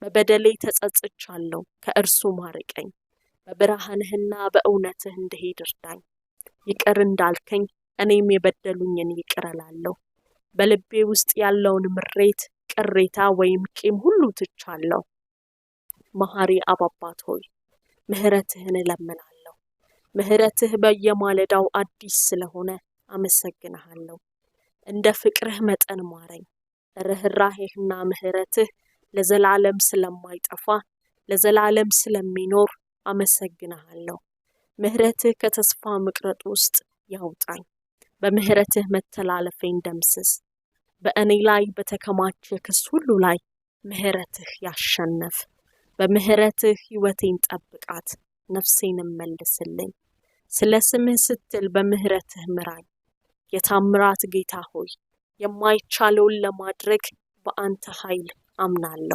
በበደሌ ተጸጽቻለሁ፣ ከእርሱም አርቀኝ። በብርሃንህና በእውነትህ እንድሄድ እርዳኝ። ይቅር እንዳልከኝ እኔም የበደሉኝን ይቅር እላለሁ። በልቤ ውስጥ ያለውን ምሬት፣ ቅሬታ ወይም ቂም ሁሉ ትቻለሁ። መሐሪ አብ አባት ሆይ፣ ምሕረትህን እለምናለሁ። ምሕረትህ በየማለዳው አዲስ ስለሆነ አመሰግንሃለሁ። እንደ ፍቅርህ መጠን ማረኝ። ርኅራሄህና ምሕረትህ ለዘላለም ስለማይጠፋ፣ ለዘላለም ስለሚኖር አመሰግንሃለሁ። ምሕረትህ ከተስፋ መቁረጥ ውስጥ ያውጣኝ። በምሕረትህ መተላለፌን ደምስስ። በእኔ ላይ በተከማቸ ክስ ሁሉ ላይ ምሕረትህ ያሸንፍ። በምሕረትህ ሕይወቴን ጠብቃት፣ ነፍሴንም መልስልኝ። ስለ ስምህ ስትል በምሕረትህ ምራኝ። የታምራት ጌታ ሆይ፣ የማይቻለውን ለማድረግ በአንተ ኃይል አምናለሁ።